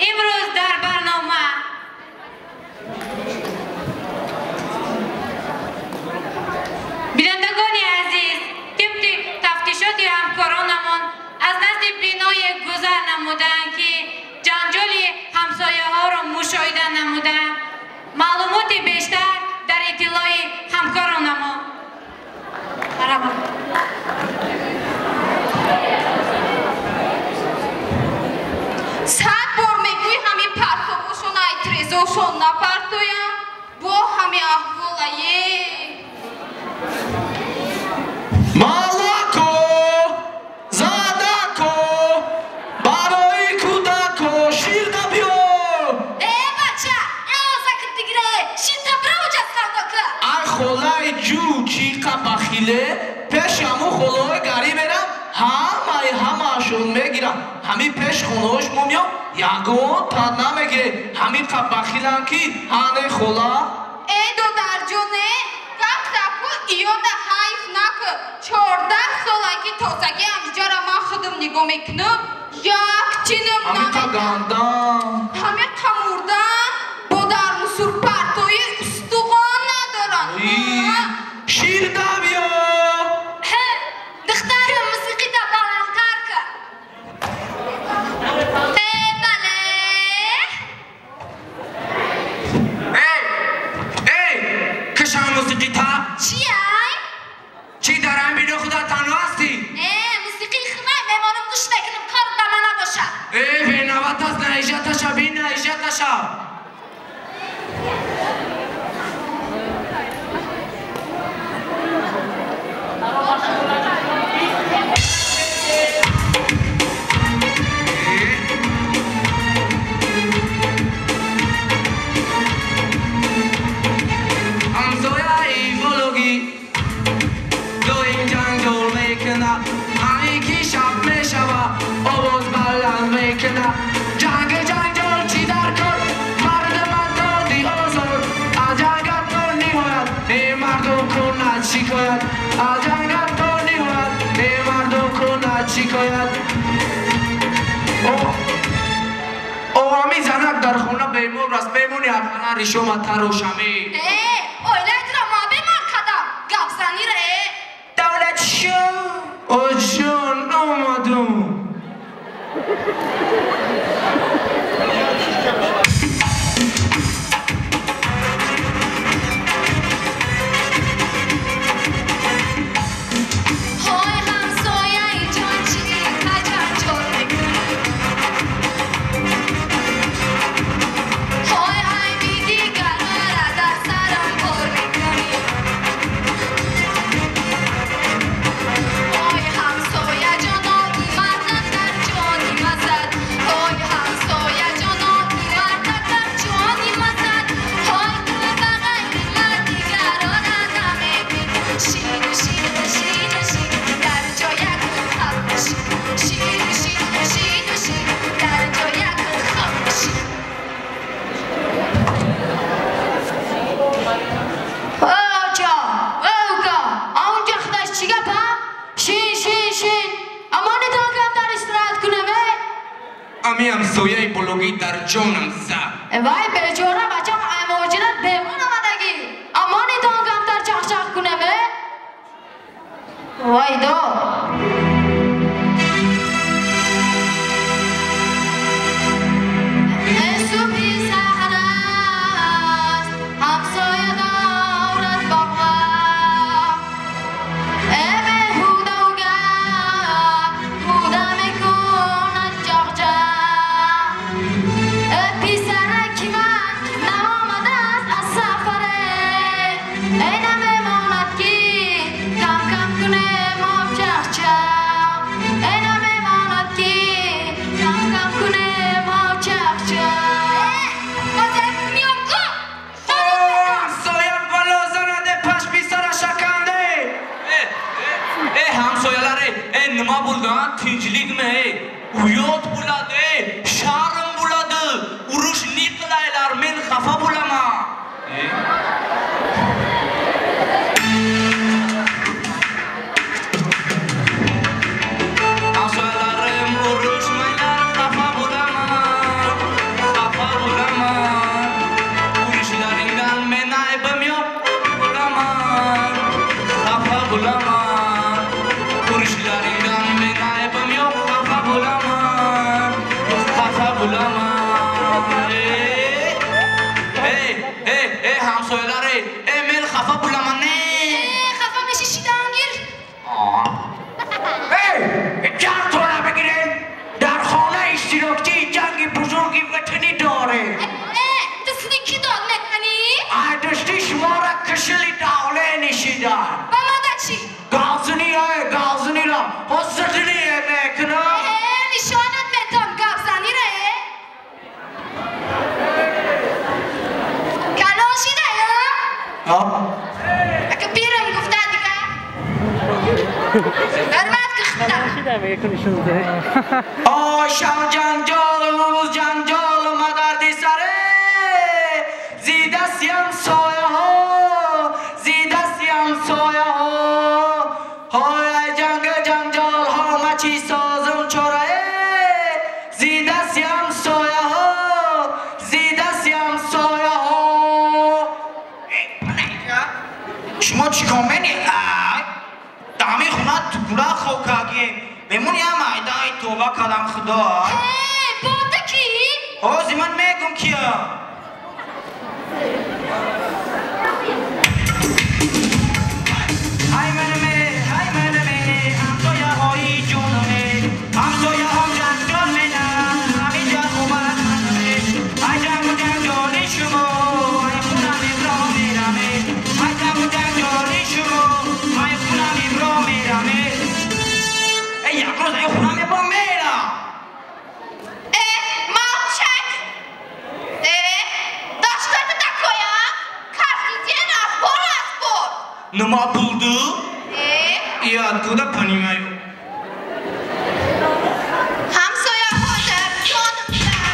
Имрӯз дар барнома бинандагони азиз, тибқи тафтишоти ҳамкоронамон аз назди биное гузар намуданд, ки ҷанҷоли ҳамсояҳоро мушоҳида намуданд. Маълумоти бештар дар иттилои ҳамкоронамон. Сад бор мегӯй ҳами партовошон айтрезошон напартоям, бо ҳами аҳволае. Малако, задако, барои кӯдако ширда биё. Э, бача, эозакит дигре, ширта бравоҷа савдока. Ай холаи ҷу чӣ қабахиле, пеши ҳамун холаҳои гарӣ мерам, ҳамаи ҳамаашон мегирам. Ҳамин пеш хонаҳош мо меём, ягон та намегирем. Ҳамин қабахилам ки ҳане хола. Э, додарҷоне, гап таку иёда ҳайф накун. 14 сола ки тозагӣ ҳамиҷара ман худам нигоҳ мекунам, як чинам Ҳамин қа гандан. Ҳамин қа мурдан бо дар мусурпартои устухон надоранд. Ширда биё. Духтарам, мусиқита баландтар кун. Э, бале. Эй! Эй! Кашам мусиқита? Чияй? Чӣ дар ҳам бино худа танҳо ҳастӣ? Э, мусиқии хунай мемонам гӯш мекунам, кор ба ман набошад. Э, виноват аст, наижаташа, би наижаташа. Ҳамсояи вологӣ доим ҷанҷол мекунад, ҳаме ки шаб мешава овоз баланд мекунад. Ҷанги ҷанҷол чӣ дар кор, мардумат доди озор. Аз ҷангат то ниҳоят э мардум кунад шикоят. Аз ҷангат то ниҳоят э мардум кунад шикоят. О, ҳамин занак дар хона бемор аст, мемони ақаллан ришома тарошамӣ. Э, оилаатро ма бемор кардам, гапзанира э. Давлатшо, оҷон омадум. Ҳой ҳамсояи ҷон, чӣ қа ҷанҷол мекунӣ? Ҳой айби дигарара дар сарам бор мекунӣ. Ой ҳамсоя ҷоно, мардак дар ҷони мазад. Ой ҳамсоя ҷоно, мардак дар ҷони мазад. Ҳой ту ба ғайри ман дигарона намебинӣ. Шин, шин, шин, шин, дар ҷояк хоб шин. Шин, шин, шин, шин, дар ҷояк хоб шин. Оча, ука, аунҷа худаш чӣ гап, а? Шин, шин, шин. Амонитон камтар истироҳат кунем, э? Ами ҳамсояи бологӣ дар ҷонам зад. Вай бечора бачам муҳоҷират бемон омадагӣ. Амонитон камтар чахчах кунем, э? Вай до. Субҳи саҳар аст, ҳамсоя дорад боға. Э беҳудау гап, ҳуда мекунад ҷағ-ҷағ. Э писараки ман наомадааст аз сафаре. Э намемонад ки кам-кам кунем чахчах. Э намемонад ки кам-кам кунем чахчах. Миём ку. Ҳамсоя бало занаде, паш писара шаканде. Э, э, ҳамсояларе, э, нима bo'lgan? Tinchlikmi, э? Uyat bo'ladi, sharm bo'ladi. Urush ne qilaylar, men xafa bo'laman. E? Ҳамсояларим urushmanglar, xafa bo'laman. Эй, ҷангтона бигирем, дар хона иштирокчии ҷанги бузурги ватанӣ дорем. Дастни ки дод мекунӣ? Ай дасти шуморо кишили давле нишидан. Ба мада чӣ? Газни, газнира, ҳозирни мекунам. Нишонат метам гапзанира, э? Калон шида, я? Ака пирам гуфта дига. Ҳурмат кихта. Ой, шав ҷанҷол, рӯз ҷанҷол, мадарди саре. Зи дасти ҳамсояҳо, зи дасти ҳамсояҳо. Ҳой, ай ҷанг ҷанҷолҳо, ма чӣ созам чорае? Зи дасти ҳамсояҳо, зи дасти ҳамсояҳо. Шумо чӣ кор менӣ? Ай, дами хона тугура хокагӣ. Мемон я майдаи това калам худо. Бота ки? Ҳозир ман мегум кия. Ай манаме, ай манаме, ҳамсояҳои ҷонаме, ҳамсояҳом ҷанҷол менам, ҳаминҷа хубат манаме. Ай ҷангу ҷанҷоли шумо, ай хунам ибро мераме. Ай ҷангу ҷанҷоли шумо, ай хунам ибро мераме. Эй, як рӯз ай хунам ибро мерам. Э, молчать! Э, да что это такое, а? Каждый день разбор, разбор. Нема булду? Э, Я откуда понимаю? ҳамсояҳо дар ҷонамда.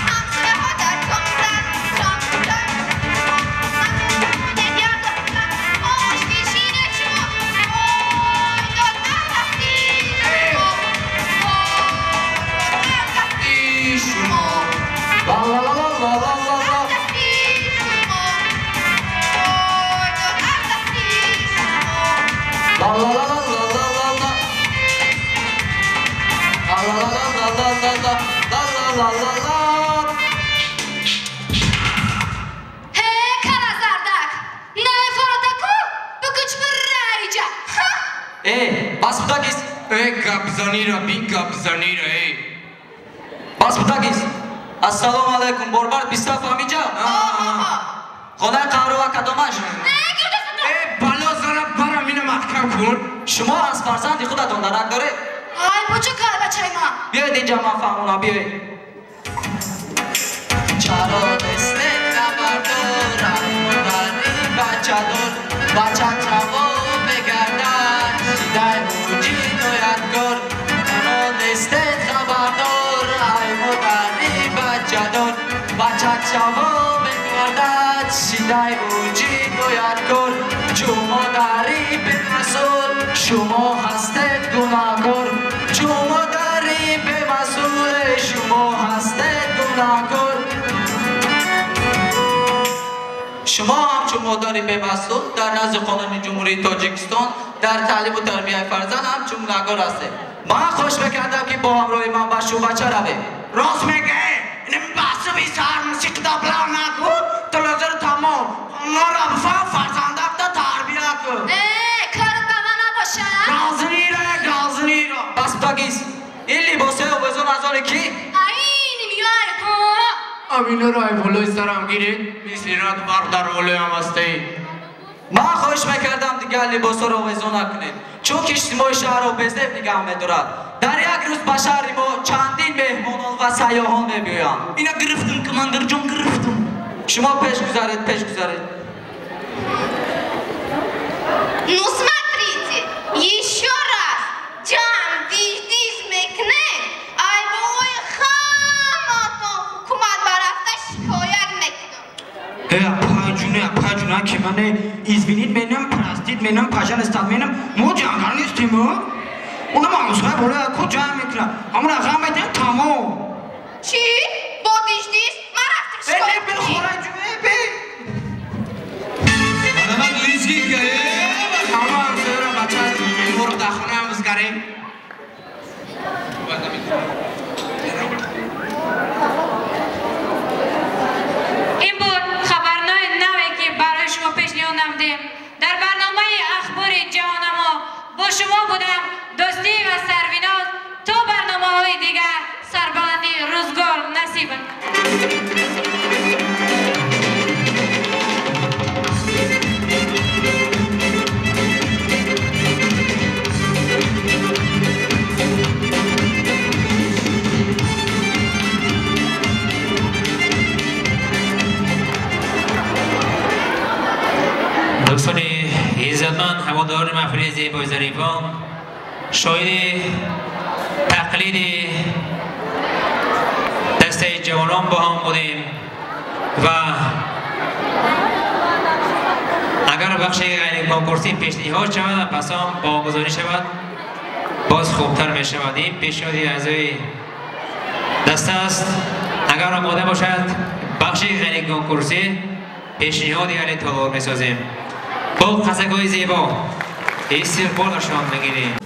Ҳамсояҳо дар ҷонамда, ҷонамда. Ош бишине шумо, ой, дод аз дасти шумо, ой, дод аз дасти шумо. Ла-ла-ла-ла-ла-ла-ла. Аз дасти шумо, ой, дод аз дасти шумо. Ла-ла-ла-ла-ла-ла-ла. Ла-ла-ла-ла-ла-ла-ла. Ла-ла-ла-ла-ла. Ҳе, калазардак, намефародаку, бикуч бираиҷа. Ха? Э, бас будагиз, Э, гапзанира, бин гапзанира, эй. бас будагиз. Ассалому алайкум, борбар бистаф ҳаминҷа? Хонаи қаҳрова кадомаш? Не, гирдасата. Э, бало зара барам ина маҳкам кун. Шумо аз фарзанди худатон дарак доред? Ай, бучу кар бачаи ман. Биёед инҷа ман фаҳмонам, биёед. Чаро нестед хабардор, ай модари бачадор, бача чаво мегардад, шидай ҷинояткор. Чаро нестед хабардор, ай модари бачадор, бача чаво мегардад, шидай ҷинояткор. Чу модари бемасъул, шумо ҳастед гунаҳкор. Чу модари бемасъул, шумо ҳастед гунаҳкор. Шумо ҳамчун модари бемасъул дар назди қонуни Ҷумҳурии Тоҷикистон дар таълиму тарбияи фарзанд ҳамчун гунаҳкор ҳастед. Ман хоҳиш мекардам ки бо ҳамроҳи ман ба шӯъбача равед. Рост мегӯе. Ин баҳсу бисар мусиқида бла наку, телевизор тамом. Нора бифаҳм, фарзандакта тарбия кун. Э, корат ба ман набошад. Газнира, газнира. Бас будагиз, ин либосҳои овезон аз оне ки? Айни миёй, ҳо. Аминаро ай болои сарам гиред, мисли рад барқ дар болоям ҳастаи. Ман хоҳиш мекардам дигар либосҳоро овезон накунед, чунки иҷтимои шаҳрро безеб нигаҳ медорад. Дар як рӯз ба шаҳри мо чандин меҳмонон ва сайёҳон мебиёянд. Ина гирифтум, командирҷон, гирифтум. Шумо пеш гузаред, пеш гузаред. Ну, смотрите, еще раз ҷам диж-диж мекунед, ай болои ҳаматон ҳукумат барафта шикоят мекунам. Э, апай ҷуне, апай ҷуна, ки мане извинит менам, простит менам, пожалуйста менам, мо ҷангар нестем, о? Онам ҳамсоя болои ку ҷанг мекунад. Ҳамон ағам медиҳем, тамом. Чӣ? Бо диж-диж? Ман рафтам Э, шикоят не, бил кунем. хора ҷуне, бе. Марҳамат, лизгинка, э! Ҳама ҳамсояро бача мурғ дар хона ҳам бизгарем. دوستی و سرویناز تا برنامه های دیگر سربلندی روزگار نصیب. دوستان عزتمند، هواداران محفل زیبای ظریفان، شاهد تقلید دسته جوانان با هم بودیم و اگر بخش غیر کنکورسی پیشنهاد شود و پس آن باگذاری شود باز خوبتر می شود. این پیشنهاد اعضای دسته است. اگر آماده باشد بخش غیر کنکورسی پیشنهاد علی تالار می سازیم. با قصه‌های زیبا استقبالشان میگیریم.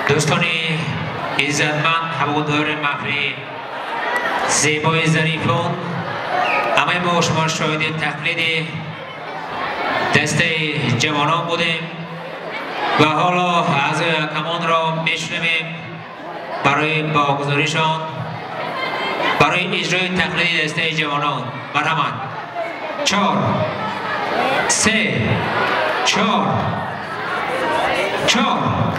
دوستان عزتمند، هوادار محفل زیبای ظریفان، همه ما شما شاهد تقلید دسته جوانان بودیم. Ва ҳоло аъзои ҳакамонро мешунавем барои баҳогузоришон барои иҷрои тақлиди дастаи ҷавонон. Марҳамат. 4 3 4 4.